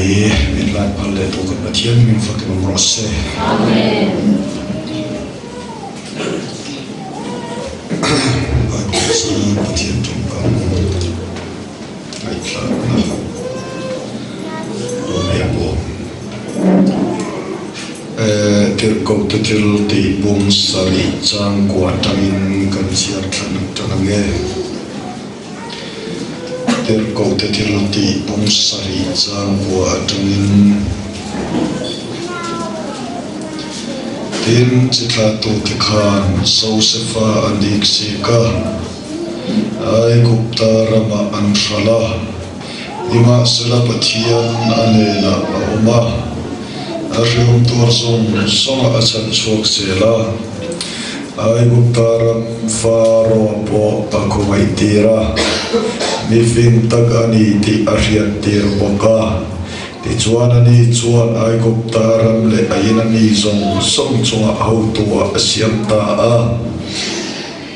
mai min hlan phal leh tu kan Pathian hming fakin awm rawh se. Amen. Bible chuan Pathian tawngkam ngaihthlakna dawn leh bawk. Tirhkohte thil tih bung sarih changkua atangin kan chhiar thlan tan ang e. Tirhkohte thil tih bung sarih changkua atangin Tin, chi thlatute khan Josefa an iksik a, Aigupta ramah an hralh a. Nimahsela Pathian a hnenah a awm a, a hriawm tuar zawng zawngah a chhan chhuak zel a. Aigupta ram Faro pawh a khawngaihtir a, mi fing tak a ni tih a hriattir bawk a. Tichuan ani chuan Aigupta ram leh a ina mi zawng zawng chungah hotuah a siam ta a.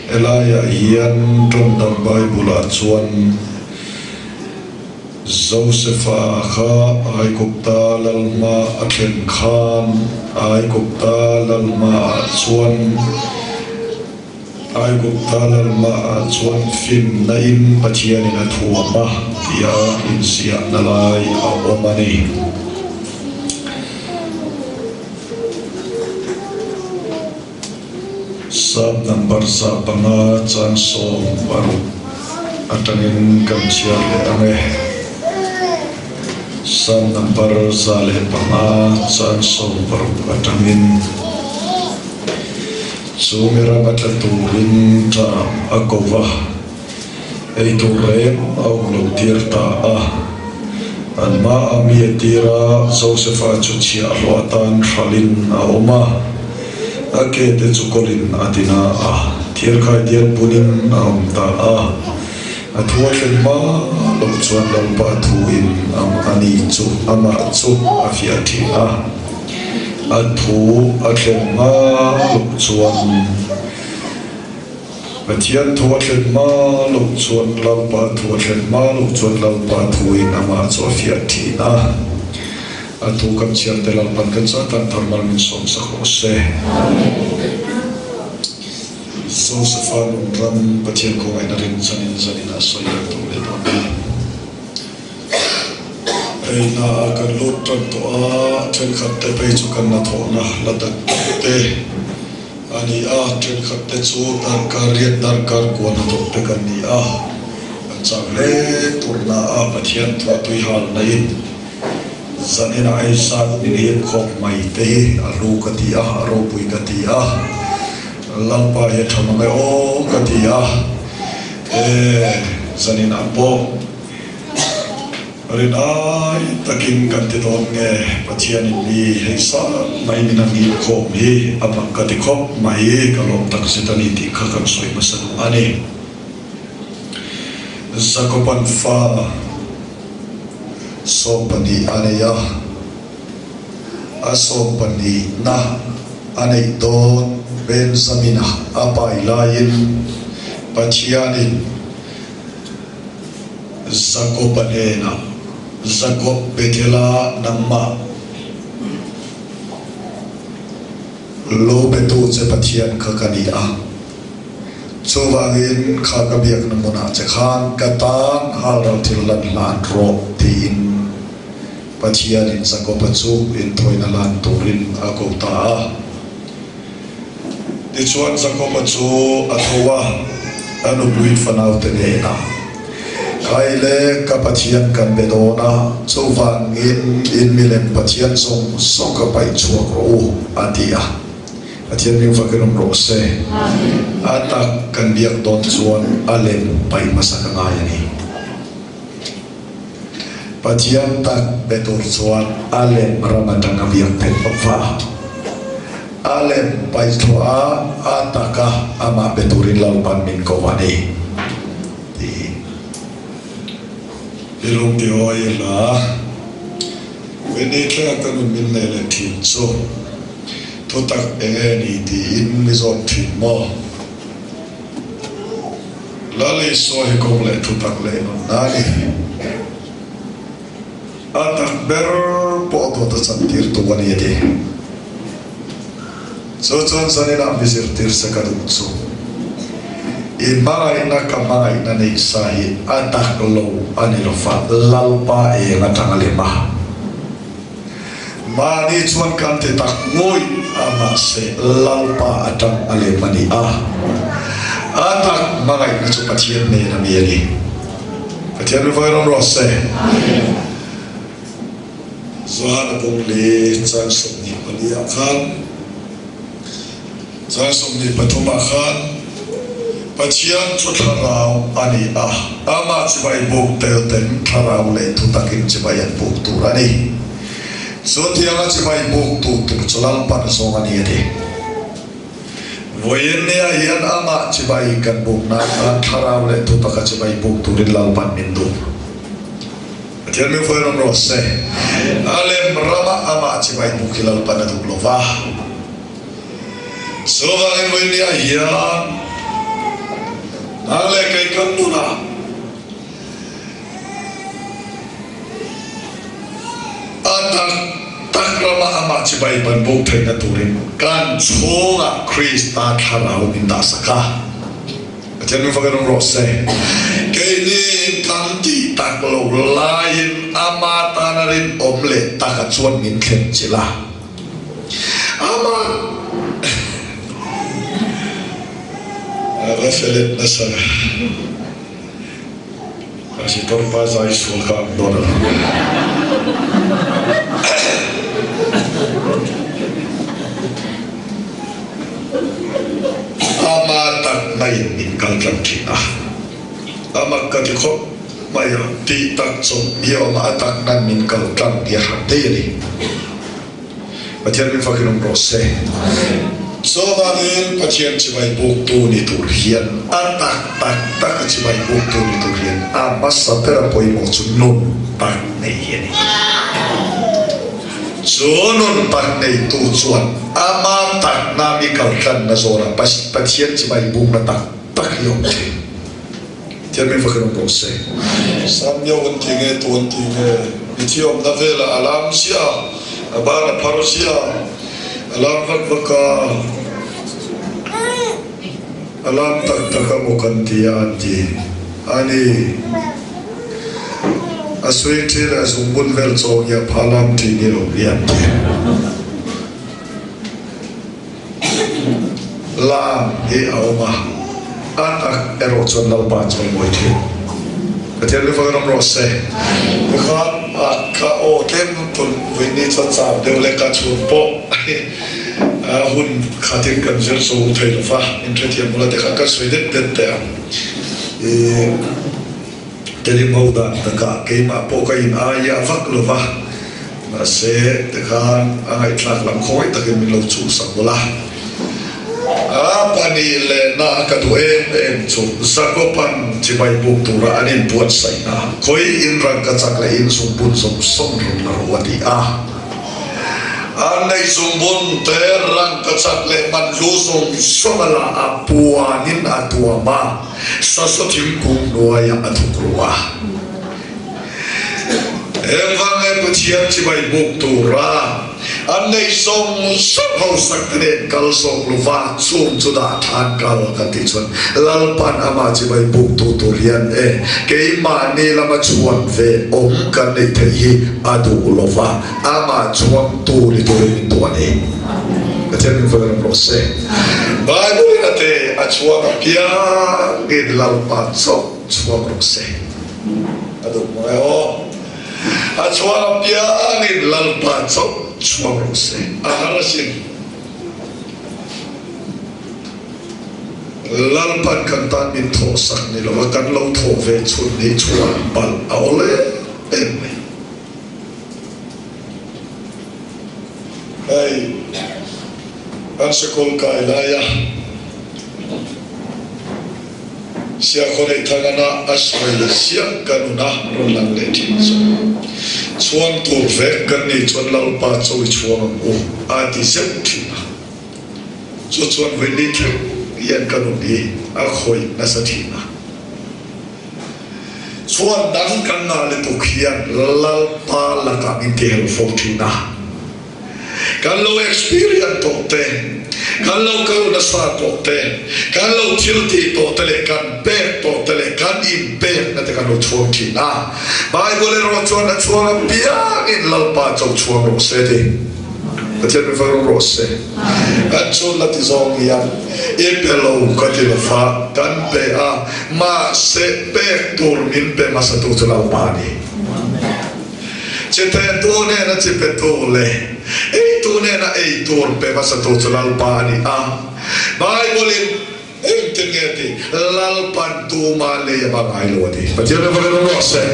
Helaiah hian tawngdang Bible-ah chuan Josefa kha Aigupta lal hma a thlen khan Aigupta lal hmaah chuan Aigupta lal hmaah chuan finna in Pathianin a thuam a tia inziahna lai a awm a ni. Sap number 105 chang 60 atangin kan chhiar leh ang e. Sap number 105 chang 60 atangin chu mi ram a tla turin ṭam a ko va, ei tur reng a awm lo tir ta a. An hmaah mi a tir a, Josefa chu chhiahhlawh atan hralhin a awm a. A ke te chu kawlin a ti na a, thirkhai dial bunin a awm ta a. A thu a thlen hma loh chuan Lalpa thuin a ni chu amah chu a fiah thin a. A thu a thlen hma loh chuan Pathian thu a thlen hma loh chuan Lalpa thu a thlen hma loh chuan Lalpa thuin amah chu a fiah thin a. A thu kan chhiar te Lalpan kan chah tan thar mal min sawm sak rawh se. Josefa nun ram Pathian khawngaihna rin chanin zanin a sawi kan tum leh dawn a ni. Eina ah kan lut tan tawh a, thenkhat te phei chu kan hnathawhna la tak tak te a ni a, thenkhat te chu darkar riat darkar kua hnathawk te kan ni a, kan chak hle turna a Pathian thua tui hal naiin zanin a ei zat min him khawp mai te hi a hlu ka ti a, a ropui ka ti a, Lalpa hi a tha mang e aw ka ti a, e zanin ah pawh. Rin ai takin kan ti dawn nge Pathianin mi hei sat mai min a ngil khawm hi a mak ka ti khawp mai, ka lawm tak zet a ni tih kha kan sawi hmasa duh a ni. Jakoban fa 12 a nei a, a 12na a neih dawn Benjamina a pai laiin Pathianin Jakob-a hnenah, Jakob, Bethel-a nangmah lo betu che Pathian kha ka ni a. Chuvangin kha ka biakna hmunah che khan ka tan halral thil lan hlan rawh, tiin Pathianin Jakob-a chu inthawina lan turin a ko ta a. Tichuan Jakoba chu a tho a, a nupui fanaute hnenah, Khai le, ka Pathian kan be dawn a, chuvangin in milem Pathian zawng zawng ka paih chhuak rawh u, a ti a. Pathian ming fakin awm rawh se. A tak kan biak dawn chuan a lem paih hmasa ka ngai a ni. Pathian tak be tur chuan a lem ram atanga biak phet awm va. A lem paihthluah a, a taka amah be turin Lalpan min ko a ni, tiin. I lung ti awi i hla. Veni thlenga ka nun min nei leh thin chu thutak eng nge ni tiin mi zawt thin maw? Lal Isua hi kawng leh thutak leh nunna a ni. A tak ber pawh dawt a chantir tu a ni a ti. Chu chuan zaninah mi zirtir se ka duh chu. I hmangaihna ka hmangaihna neih sa hi a tak lo a ni lo fa, Lalpa eng atang a lem a. Mahni chuan kan ti tak ngawih a mahse Lalpa atang a lem a ni a. A tak hmangaihna chu Pathian nen a mi a ni. Pathian mi vawiin awm rawh se. Johan a bawng leh chang 24 ah khan chang 23 ah khan Pathian chu thlarau a ni a, amah chibai buk tel ten thlarau leh thutakin chibai an buk tur a ni. Chu thianga chibai buk tu tur chu Lalpan zawng a ni a ti. Vawiin nia hian amah chibai kan buk nan khan thlarau leh thutaka chibai buk turin Lalpan min duh. Pathian mi vawiin awm rawh se. A lem ramah amah chibai buk hi Lalpan a duh lo va. Chuvangin vawiin nia hian nang leh kei kan nunah A tak tak ramah amah chibai ban buk theihna turin kan chhungah Krista thlarau min dahsak a. Pathian min fak in awm rawh se. Keini kan tih tak lo laiin ama tana rinawm leh taka chuan min thlen chilh a. Ama A va felet nasa. Pastor pa zai sual ka ang dawn a lo. Ama tak maiin min kal tlang thin a, ama ka ti khawp mai a, tih tak chawp hi a awm a, a tak nan min kal tlang tih a hran thei a ni. Pathian min fakin awm rawh se. Chuvangin Pathian chibai buktu ni tur hian a tak tak tak a chibai buktu ni tur hian a hmasa ber a pawimawh chu nun tak nei hi a ni. Chu nun tak neitu chuan ama takna mi kaltlanna zawnah Pathian chibai bukna tak tak hi a awm thin. Pathian min fakin awm rawh se. Samio an ti nge tu an ti nge i thiawmna velah a lam ziah a, a ban a phar ziah a, a lam vak vak a, a lam tak tak a maw kan ti a an ti a ni. A suih thi leh a zungbun vel chaw hi a pha lam thi ni lo hi an ti. Lam hi a awm a, a tak erawh chuan Lalpa chuan mawi thin. Pathian mi fak ram rawh se. Tikhan a ka aw tlem tun vawiini chuan chau deuh leh ka chhun pawh a hun khatin kan zir zo thei lo va, in hrethiam bula te kha ka sawi det det teh ang. I Telim ho dan takah keimah pawh ka in aia vak lo va. Mahse, tikhan a ngaihthlak lam khawi takin min lo chhuhsak bawlh a. A pahnih lehna a ka duh em em chu Zakopan chibai buk tura an inbuatsaihna khawi in rangka chak leh in zungbun zawng zawng rawn la rawh a ti a. An nei zungbun te rangka chak leh manhlu zawng zawng a la a puanin a tuam a, sasaw thingkung hnuaiah a thuk ru a. Engvang nge Pathian chibai buk tura an neih zawng zawng hausak te nen kal zawk lova chung chu dah than kal kan tih chuan Lalpan amah chibai buk tu tur hian e keimahni lama chhuan ve awm kan neih theih hi a duh lova amah chhuang tu ni turin min duh a ni. Pathian min vawi ram rawh se. Bible in a te a chhuang apiangin Lalpa chauh chhuang rawh se. A duh maw e aw. A chhuang apiangin Lalpa chauh chhuang rawh se. A har asin. Lalpan kan tan min thawhsak ni lova kan lo thawh ve chhun hi chhuan palh a awl em em mai. Hei kan sikul kai laia Siakhaw neih thangana a sawi siah ka nuna rawn lang leh thin chu. Chhuang tur vek kan nih chuan Lalpa chawi chhuang ang u a ti zeuh thin a. Chu chuan vawi thleng hian ka nun hi a khawih nasa thin a. Chuan dang kan ngah lutuk hian Lalpa lakah min ti hel fo thin a. Kan lo experience tawh te, kan lo kal nasa tawh te, kan lo thil tih tawh te leh kan pek tawh te leh kan inpekna te kan lo chhuang thin a. Bible erawh chuan a chhuang apiangin Lalpa cho chhuang rawh se ti. Pathian min fak rawh se. Kan chhun la ti zawng hian i pe lo ka ti lo fa, kan pe a, mahse pek tur min pe hmasa tu chu Lalpa a ni. Chi pe tu nena chi pe tu leh ei tu nena ei tur pe hmasa tu chu Lalpa a ni a. Bible in engtin nge ti? Lalpan tuma lei a va ngai lo a ti. Pathian ram rawh rawh se.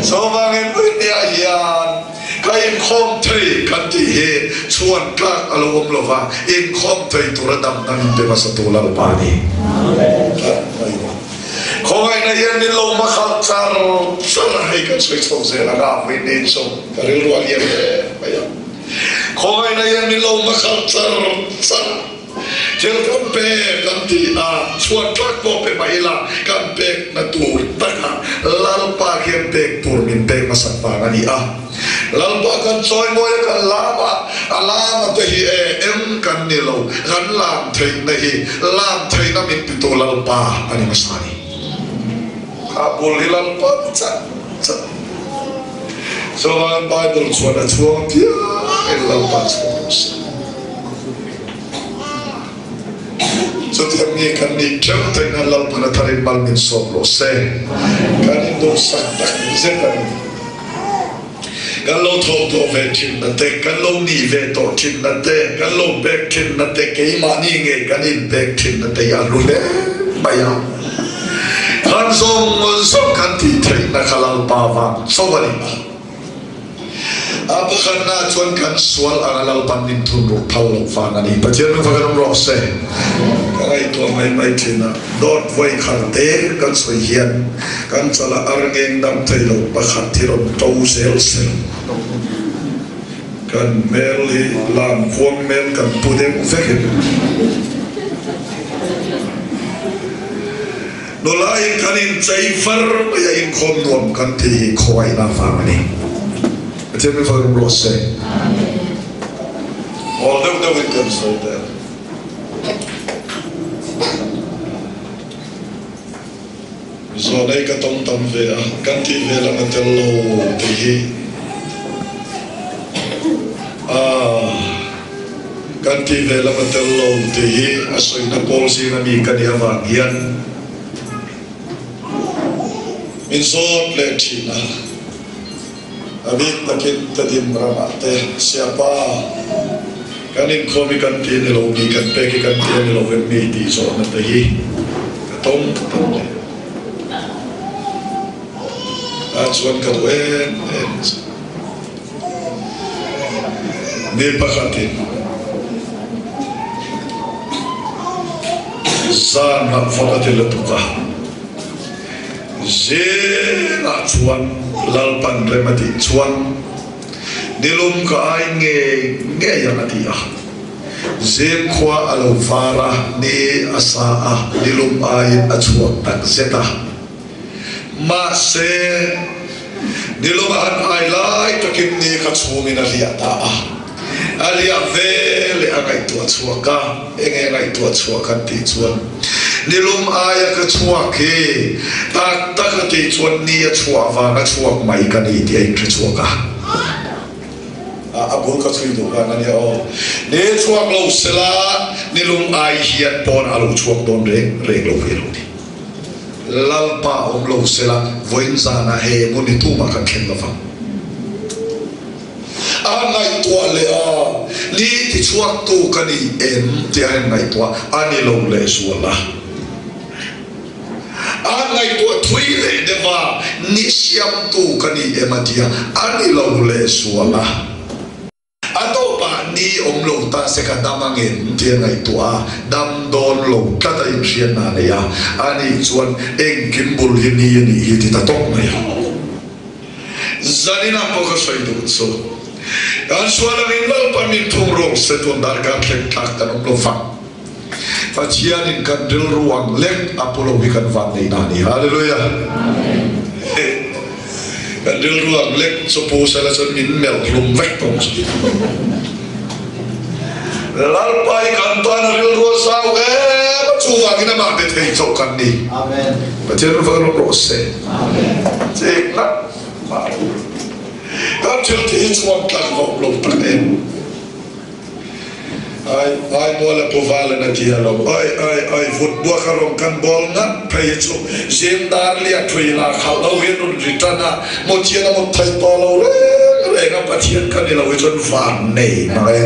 Chuvangin Puitea hian ka inkhawm thei kan tih hi chhuan tlak a lo awm lo va, inkhawm thei tura damna min pe hmasa tu Lalpa a ni. Khawngaihna hian min lo hmakhalh char char a, hei kan sawi chho zel ang a, Whitney chu ka rilru a lian hle mai a. Khawngaihna hian min lo hmakhalh char char a, thil kan pe kan ti a, chhuan tlak pawh pe mah ila kan pekna tur takah Lalpa khian pek tur min pek hmasak vang a ni a. Lalpa kan chawimawi a kan lam a, a lam a te hi e eng kan ni lo, kan lam theihna hi lam theihna min titu Lalpa a ni hmasa a ni. Kha bul hi Lalpa ti chat chat. Chuan Bible chuan a chhuang piang in Lalpa chhuang rawh se. Chutiang mi kan nih theuh theih nan Lalpan a tharin mal min sawm rawh se. Kan induhsak tak zet a ni. Kan lo thawk tawh ve thinna te, kan lo nih ve tawh thinna te, kan lo pek thinna te, keimahni ngei kan inpek thinna te hi a hlu hle mai a. Kan zawng zawng kan tih theihna kha Lalpa vang chauh a ni. A pakhatna chuan kan sual anga Lalpan min thun ruk phal loh vang a ni. Pathian min fak an awm rawh se. Ka ngaihtuah mai mai thin a, dawt vawi khat te kan sawi hian kan chala ar ngeng dam thei lo pakhat hi rawn to zel se lo. Kan hmel hi lam khuang hmel kan pu deuh vek em? Nula in kan inchei far mai a inkhawm nuam kan tih hi khawngaihna vang a ni. Pathian min fak rum rawh se. Awl deuh deuh in kan sawi tel. Zawnei ka tawng tam ve a, kan tih ve lam a tel lo tih hi ah kan tih ve lam a tel lo tih hi a sawina pawl zinga mi ka nih avang hian min zawt leh thin a, a bik takin Tedim ramah te Siapa kan inkhawm hi kan ti a ni lo mi, kan pek hi kan ti a ni lo em mi tih zawhna te hi ka tawng tam leh. Ah chuan ka duh em em chu. Ni pakhatin zan ah vak a ti lutuk a, zingah chuan Lalpan rem a tih chuan nilum ka ai ngei ngei ang a ti a. Zing khua a lo var a, ni a sa a, nilum aiin a chhuak tak zet a. Mahse, nilum a han ai lai takin ni kha chhungin a hliah ta a. A hliah ve leh a ngaihtuah chhuak a, enge a ngaihtuah chhuak han tih chuan, nilum aia ka chhuak hi tak tak a tih chuan ni a chhuah vanga chhuak mai ka ni tih a inhre chhuak a. A bul ka chhui duh vang a nia aw. Ni chhuak lo sela nilum ai hian pawn a lo chhuak dawn reng reng lo ve lo ni. Lalpa awm lo sela vawiin zanah hei emaw ni tumah kan thleng lovang. A ngaihtuah leh a, ni tichhuaktu ka ni em tih a inngaihtuah a ni lo lehzual a. A ngaihtuah thui leh deuh a, ni siamtu ka ni em a tia, a ni lo lehzual a. A tawpah ni awm lo ta se ka dam ang em tia ngaihtuah a, dam dawn lo tlat a inhriatna a nei a, ani chuan engkim bul hi ni a nih hi ti ta tawp mai a. Zaninah pawh ka sawi duh chu, kan sual angin Lalpa min thung rawk se tun darkar thleng tlak kan awm lo vang. Pathianin kan rilru ang lek a pu lo hi kan van neih na a ni. Hallelujah! Kan rilru ang lek chu pu sela chuan min melh hlum vek tawh chu. Lalpa hi kan tan a rilru a zau em a, chuvangin amah be thei chauh kan ni. Pathian rawng rawng rawh se. Chik ngat mah kan thil tih hi chhuan tlak va awm lo tak em. Ai ai mual a pu val an a ti alawm. Ai ai ai vut buak a rawng kan bawl ngat phei hi chu zing dar liah thui lah khalh lo hian rawn ri tan a, muthian a mut thei tawh lo reng reng a, Pathian ka ni lo hi chuan van nei mang e.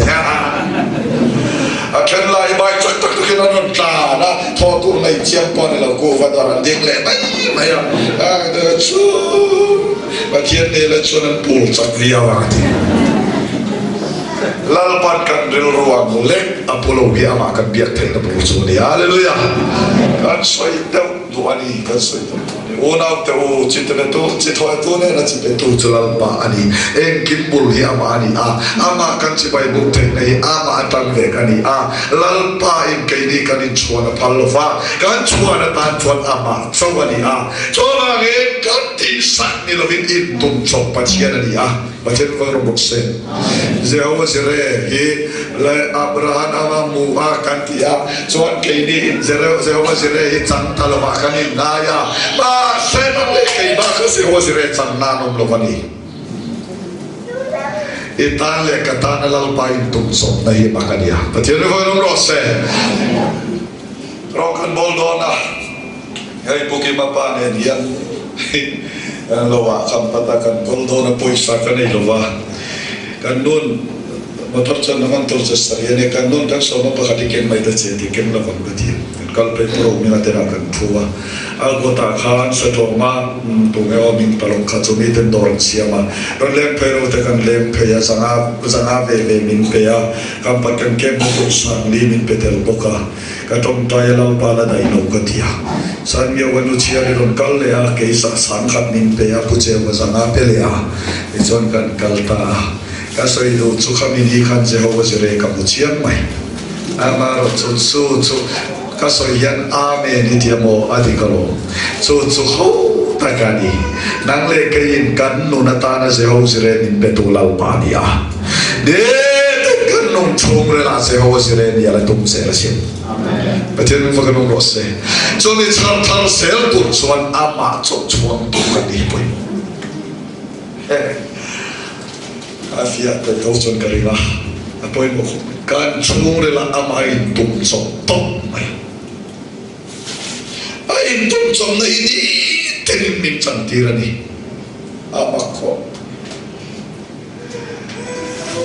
A then lai bai chak tak takin an rawn tlan a, thaw tur nei chiang pawh a ni lo, kuhva dawr an ding leh mai mai a, chu Pathian nel ah chuan an pul chak viau ang a ti. Lalpan kan rilru ang lek a pu lo hi amah kan biak theihna bul chu a ni. Hallelujah! Kan sawi deuh duh a ni, kan sawi deuh duh a ni. Unau te u, chi te petu, chi thawitu nena chi petu chu Lalpa a ni. Engkim bul hi amah a ni a, amah kan chibai buk theihna hi amah atang vek a ni a. Lalpa in keini kan inchhuan a phal lo va, kan chhuan atan chuan amah chauh a ni a. Chuvangin kan tihsak ni lovin intum chawp Pathian a ni a. Pathian vang rawh bawk se. Jehovah Jireh hi le Abraham anga mu a kan ti a, chuan keini in Jehovah Jireh hi chang ta lovah kan in ngai a, mahse nang leh keimah kha Jehovah Jireh chang nan awm lo a ni. I tan leh ka tana Lalpa in tum chawpna hi mak a nia. Pathian vang rawh rawh se. Rawh kan bawl dawn a. Hei Pu Kima pa nen hian lo ah khan pat a kan kawl dawn a pawisa ka nei lo va, kan nun motor chuan a man tur che sari a nia, kan nun kan sawma pakhat hi keng mai ta che tih keng lovang ka ti. Kan kal phei Pu Romina te lah kan thu a, a kawtah khan Satawma tunge aw min palawng kha chu miten dawr an siam a, rawn leng phei ro te kan leng phei a, zanga zanga ve ve min pe a, kan pat kan kem ho pawh Sangli min pe tel bawk a. Ka tawngtai a Lalpa la daih lo ka ti a. Sanmio ka nu chhiar i rawn kal leh a, kei sah sangkhat min pe a, Pu Cheu ka zanga pe leh a, tichuan kan kal ta a. Ka sawi duh chu khami ni khan Jehovah Jireh ka hmu chiang mai. Amaherawh chu chu chu ka sawi hian Amen i ti a maw a ti ka lo. Chu chu ho tak a ni. Nang leh keiin kan nun atana Jehovah Jireh min pe tu Lalpa a ni a. Nitin kan nung chhung relah Jehovah Jireh nih a la tum zel asin. Pathian min va kan um rawh se. Chumi chhar thar zel tur chuan amah chawh chhuang tu kan ni hi pawimawh. A fiah tel tho chuan ka ring a, a pawimawh khawp mai. Kan chhung relah amah a intum chawp tawp mai. A intum chawpna hi nitin min chantir a ni. A mak khawp.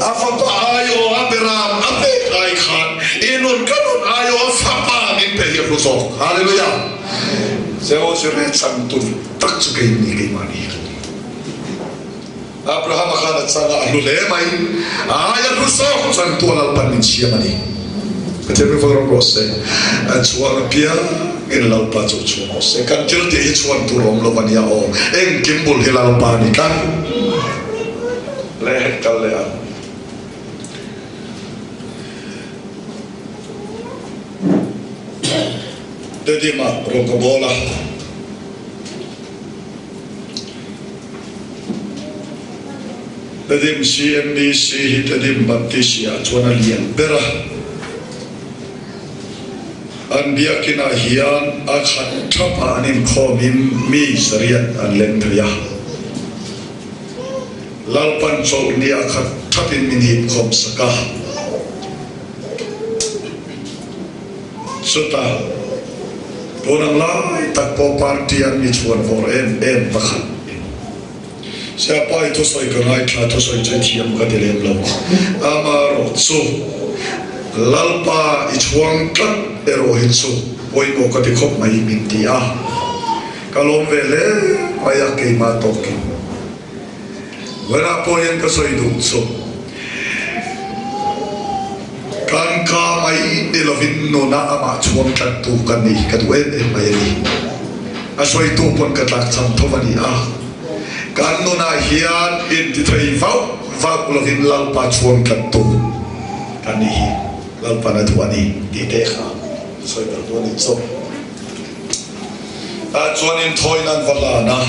A fapa aiawh a beram a pek ai khan i nun ka nun aiawh a fapa min pe hi a hlu zawk. Hallelujah! Jehovah Jireh changtu tak chu kei ni keimah ni hi ka ni. Abrahama khan a chang a, a hlu hle mai. A ai a hlu zawk changtu a Lalpan min siam a ni. Pathian min vak rawh rawh se. A chhuang apiang in Lalpa chu chhuang rawh se. Kan thil tih hi chhuan tur awm lo a nia aw. Engkim bul hi Lalpa a ni tlat. Leh hek kal leh ang. Tedima rawn ka bawl a. Tedim CMBC hi Tedim Baptist ah chuan a lian ber a. An biakinah hian a khat thapah an inkhawmin mi zariat an leng thei a. Lalpan chawlhni a khat thapin min hip khawm sak a. Chutah, tun ang lai tak pawh party an mi chhuan vawr em em pakhat. Siapai thusawi ka ngaithla, thusawi chu i thiam ka ti lem lo. Amaherawh chu, Lalpa i chhuang tlat erawh hi chu pawimawh ka ti khawp mai min ti a. Ka lawm ve hle mai a keimah tawkin. Vawiinah pawh hian ka sawi duh chu kan ka mai ni lovin nuna amah chhuang tlattu ka ni ka duh em em mai a ni. A sawitu pawn ka tlak cham tho a ni a. Kan nunah hian intithei vauh vauh lovin Lalpa chhuang tlattu ka ni hi Lalpan a duh a ni tih te kha sawi ber duh a ni chu. Tah chuan inthawi nan va hlan a.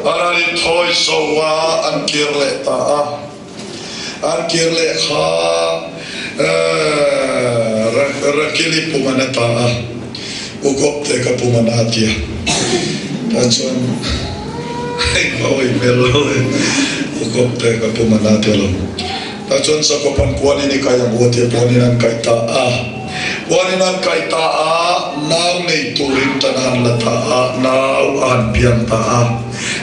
An han inthawi zo a, an kir leh ta a. An kir leh kha Rakili pum an a ta a, Ukawp te ka pum an a ti a. Tah chuan engmah awih hmel lo e, Ukawp te ka pum an a ti a lo. Tah chuan Jakob-an puanin i kai ang u a ti a, puanin an kaih ta a. Puanin an kaih ta a, nau nei turin tan a han la ta a, nau a han piang ta a.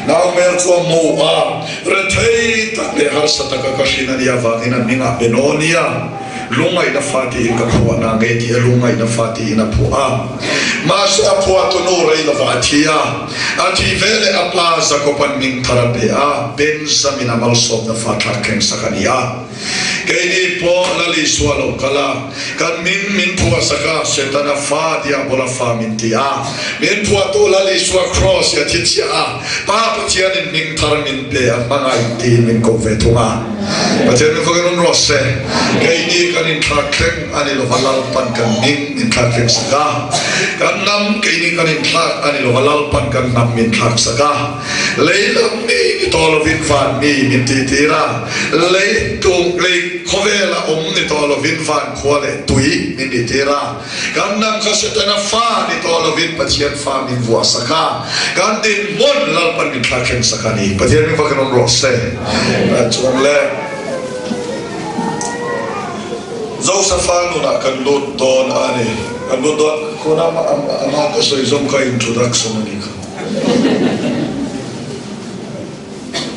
Nau hmel chu a hmu a, rethei tak leh harsa taka ka hrin a nih avangin a hmingah Benonia, lungngaihna fa tiin ka phuah na nge tih a lungngaihna fa tiin a phuah a. Mahse a phuahtu nu rei lovah a thi a, a thih veleh a pa Jakob-a'n hming thar a pe a, Benjamin-a malsawmna fa thlak thleng sak a ni a. Keini pawh Lal Isua lo kal a, kan min min phuahsak a, Setana fa, Diabola fa min ti a. Min phuahtu Lal Isua Kraws hi a thi chiah a, Pa Pathianin hming thar min pe a, hmangaih tiin min ko ve thung a. Pathian min fakin awm rawh se. Keini kan inthlak thleng a ni lova Lalpan kan hming min thlak thleng sak a. Kan hnam keini kan inthlak a ni lova Lalpan kan hnam min thlak sak a. Lei lam mi ni tawh lovin van mi min tihtir a. Lei tung lei khawvela awm ni tawh lovin van khua leh tui min ni tir a. Kan dang kha Setana fa ni tawh lovin Pathian fa min vuah sak a. Kan dinhmun Lalpan min thlak thleng sak a ni. Pathian min vakin awm rawh se. Chuan le Josepha nunah kan lut dawn a ni. Kan lut dawn khuna ama ka sawi zawm kha introduction a ni kha.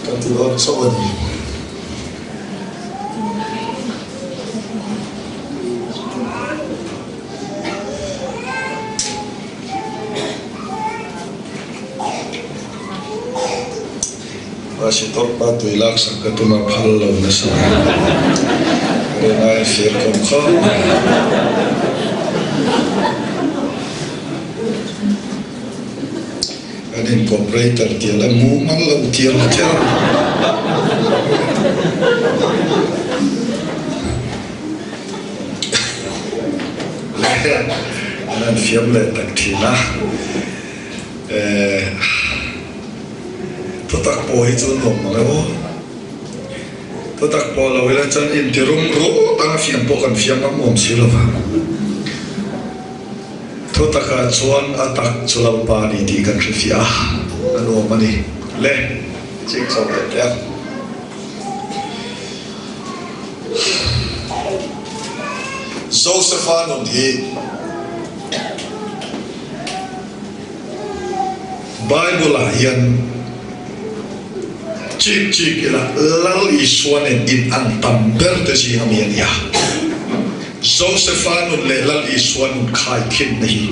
Ka ti dawn chauh a ni. Pastor pa tui laksak ka tum a phal lo nasa mai. Rinai fir khawm khawp mai. Kan incorporator tial a mumal lo tial tial. Le an han fiam leh tak thin a. Eh, thutak pawh hi chu nuam mang e aw. Thutak pawh lo ila chuan intirum ruh tang a fiam pawh kan fiam ngam awm si lo va. Thu takah chuan a tak chu Lalpa a ni tih kan hrefiah a, a nuam a ni. Le, chik chho leh teh ang. Josepha nun hi Bible-ah hian chik chik ila Lal Isua nen inang tam ber te zing ami a ni a. Josepha nun leh Lal Isua nun khai thinna hi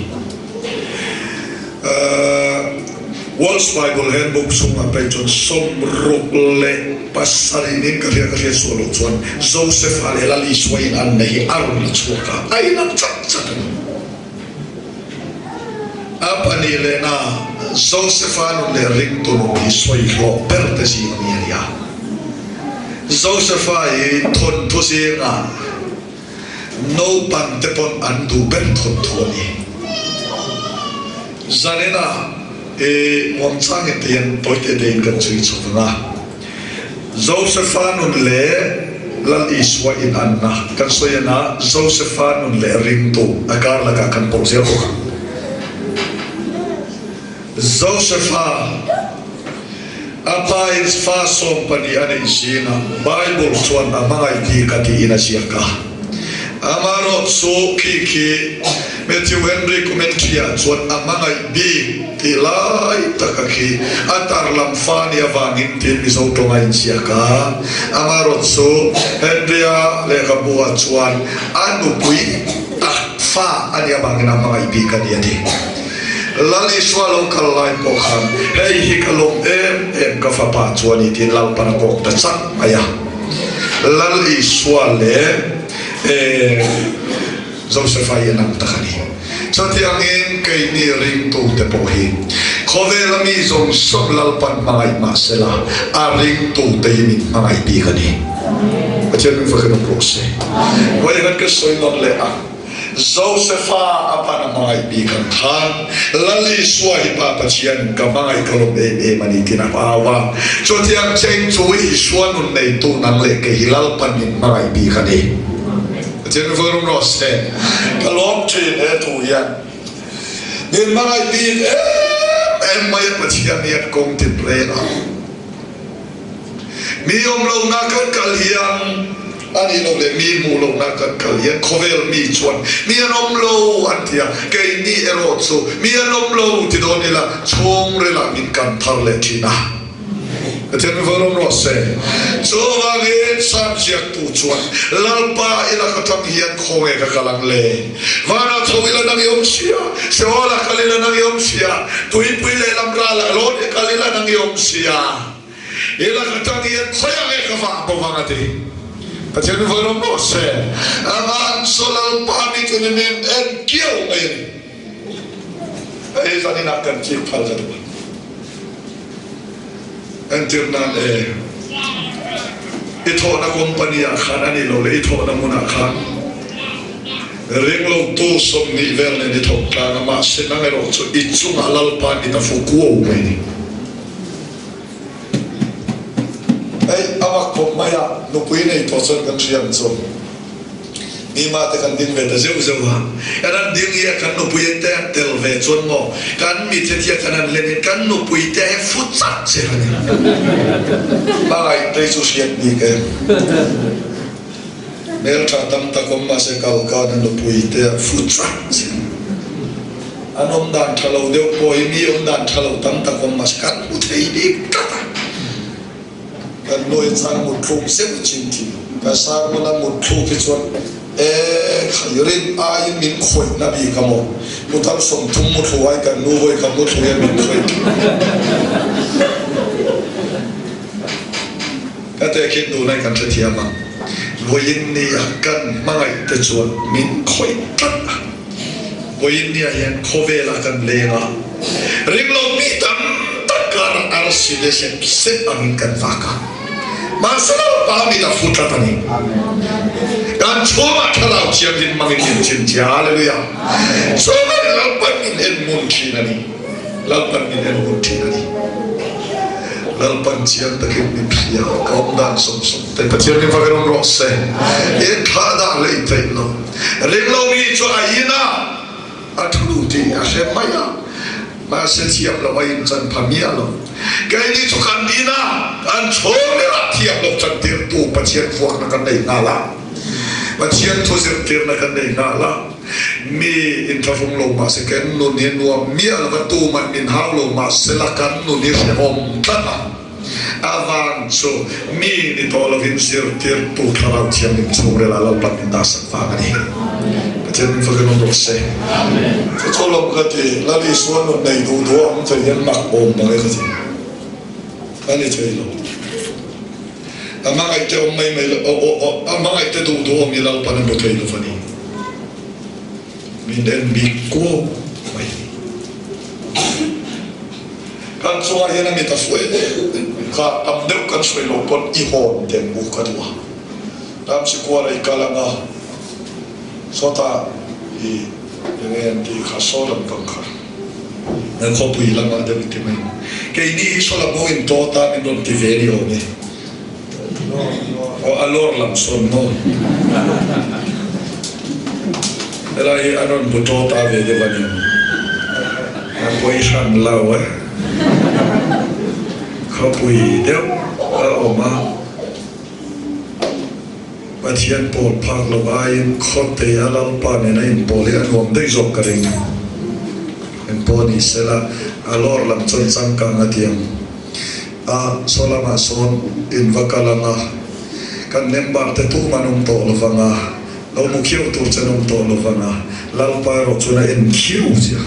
Walsh Bible Handbook chhungah phei chuan 67 in ka hria ka hriat suah loh chuan Josepha leh Lal Isua inanna hi a rawn la chhuak a, a inang chat chat a ni. A pahnih lehna Josepha nun leh ringtu nun hi sawi hlawh ber te zing ami a ni a. Josepha hi thawnthu zingah naupang te pawn an duh ber thawnthu a ni. Zaninah i muangchangin te hian tawite tein kan chhui chho vang a. Josepha nun leh Lal Isua inanna kan sawi ana, Josepha nun leh ringtu a kar lakah kan pawh zel bawk ang. Josepha a pa in fa 12 a neih zingah Bible chuan a hmangaih ti ka tiin a ziak a. Amarawh chu khi khi Matthew Henry commentary-ah chuan a hmangaih bik tih lai taka khi a tarlam fa nih avangin tiin Mizo tawng a inziak a. Amarawh chu Henry-a lehkhabu-ah chuan a nupui tak fa a nih avangin a hmangaih bik a ni a ti. Lal Isua lo kal lai pawh khan hei hi ka lawm em em ka fapa chu a ni tiin Lalpan a kawk ta chak mai a. Lal Isua leh Josepha hi an ang tak a ni. Chutiangin keini ringtute pawh hi khawvela mi zawng zawng Lalpan hmangaih mah sela a ringtute hi min hmangaih bik a ni. Pathian min fakin awm rawh se. Vawikhat ka sawi nawn leh a. Josefa a pan a hmangaih bik ang khan Lal Isua hi Pa Pathian ka hmangaih ka lawm em em a ni tiin a au a. Chutiang cheng chu Isua nun neitu nang leh kei hi Lalpan min hmangaih bik a ni. Pathian mi vawirum rawh se. Ka lawm thin he thu hian min hmangaih bik em em mai a Pathian hian kawng tin reng a. Mi awm lohna kan kal hian a nih loh leh mi hmuh lohna kan kal hian khawvel mi chuan mi an awm lo an ti a, keini erawh chu mi an awm lo ti dawn ila chhungrilah min kan thar leh thin a. Pathian mi vawirawm rawh se. Chuvangin Psalm ziaktu chuan, Lalpa i lak atang hian khawnge ka kal ang le? Vanah tho ila nang i awm sia, Seolah kal ila nang i awm sia, tuipui lehlam ralah lawn i kal ila nang i awm sia. I lak atang hian khawiah nge ka vah bo vang a ti. Pathian mi vawirawm rawh se. Amah chu Lalpa ni chu ni min en kiau mai a ni. Hei zaninah kan chik phal ka duh a. Entir nan e, i thawhna company ah khan a nih loh leh i thawhna hmunah khan ringlotu 20 vel nen i thawk tlang a, mahse nang erawh chu i chungah Lalpa mit a fu kuau mai a ni. Hei a mak khawp mai a, nupui nei tawh chuan kan hria ang chu. Mima te kan ding ve ta zeuh zeuh a, kan han ding hi a kan nupui te an tel ve chuan maw kan mithe thia kan han len in kan nupui te hi fu chat che a ni. Hmangaih te chu hriat bik em. Hmeltha tam tak awm mahse kal kan a nupui te a fu chat che. An awm dan tha lo deuh pawh hi mi awm dan tha lo tam tak awm mahse kan hmu thei bik tlat a. Kan nuai chang mutthluk zeuh chin thin. Ka sermon a mutthluk hi chuan e khai rin aiin min khawih na bik a maw? Muthar 30 muthlu ai kan nu vawi khat muthlu hian min khawih thin. Ka tehkhin duhna hi kan hrethiam ang. Vawiin nia kan hmangaih te chuan min khawih tlat a. Vawiin nia hian khawvelah kan leng a, ringlo mi tam tak karah arsi te sep sep angin kan vak a. Mahse Lalpa mit a fu tlat a ni. Kan chhungah thlarau thianghlim hmangin min chhinchhiah. Hallelujah! Chuvangin Lalpan min en ngun thin a ni. Lalpan min en ngun thin a ni. Lalpan chiang takin min hria, ka awm dan sawm sawm te Pathian min fak in awm rawh se. In thlah dah hlei theih lo. Ringlo mi chu a in a, a thu tih a hre mai a, mahse thiam lo a in chan pha miah lo. Keini chu kan in a, kan chhawng ber ah thiam lo chan tirtu Pathian vuakna kan nei nghal a, Pathian thu zirtirna kan nei nghal a. Mi inthlahrung lo mah se kan nun hi nuam miah lo va, tuman min hau lo mah se la kan nun hi hrehawm tlat a. A vang chu mi ni tawh lovin zirtirtu thlarau thianghlim chhungrel ah Lalpan min dah sak vang a ni. Pathian min fakin awm rawh se. Chu chu lawm ka ti, Lal Isua nun nei duh duh a awm thei hian mak awm mang e ka ti. A ni thei lo. A hmangaihte awm mai mai lo, a hmangaihte duh duh awm hi Lalpan a hmu thei lo va ni. Min en bik kuau mai. Kan chungah hian a mit a fuai em em kha, tam deuh kan sawi lo pawn i hawn den u ka duh a. Ramsikuara i kal anga sawtah i enge an tih kha saw lampang kha. Nan khawpui lamah deuh i ti mai maw? Keini hi saw lam ho in tawt a min rawn ti ve ni awm e. Aw a lawr lam sawn maw? Helai hi an rawn bu tawt a ve deuh a ni maw? A pawi hran lo e. Khawpui deuh a awm a. Pathian pawl phak lo aiin khawte a Lalpa nena inpawl hi a nuam daih zawk ka ring. Engpawh ni sela, a lawr lam chuan changkang a ti ang. A, saw lamah sawn in va kal ang a, kan member te tum an awm tawh lo vang a, lo mu khiau tur che an awm tawh lo vang a, Lalpa erawh chuan a en khiau che a.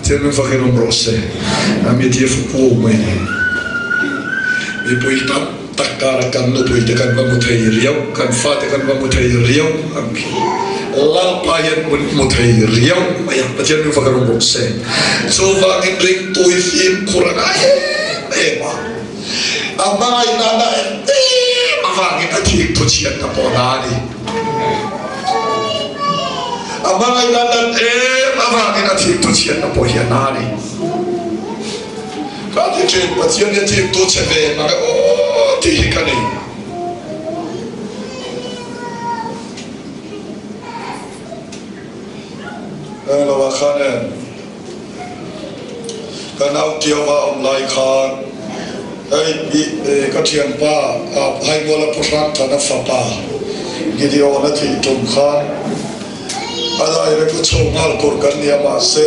Pathian min fakin awm rawh se. A mi ti fu pu mai ni. Mipui tam tak kara kan nupui te kan va mu thei riau, kan fate kan va mu thei riau ang khi. Lalpa hian mun mu thei riau mai a, Pathian min fakin awm rawh se. Chuvangin ringtui fimkhur a ngai em em a, a hmangaihna na em em avangin a thik thu chhiatna pawh na a ni. A hmangaihna nat em avangin a thiktu chhiatna pawh hi a na a ni. Ka ti thin, Pathian hi a thiktu chhe ve mang e aw tih hi ka nei. Englo ah khan em ka nau Tiauva awm lai khan hei i ka thianpa Haimuala Pu Hrangthana fapa Gideon a thih tum khan A lai rek a chho nghal tur kan nia mahse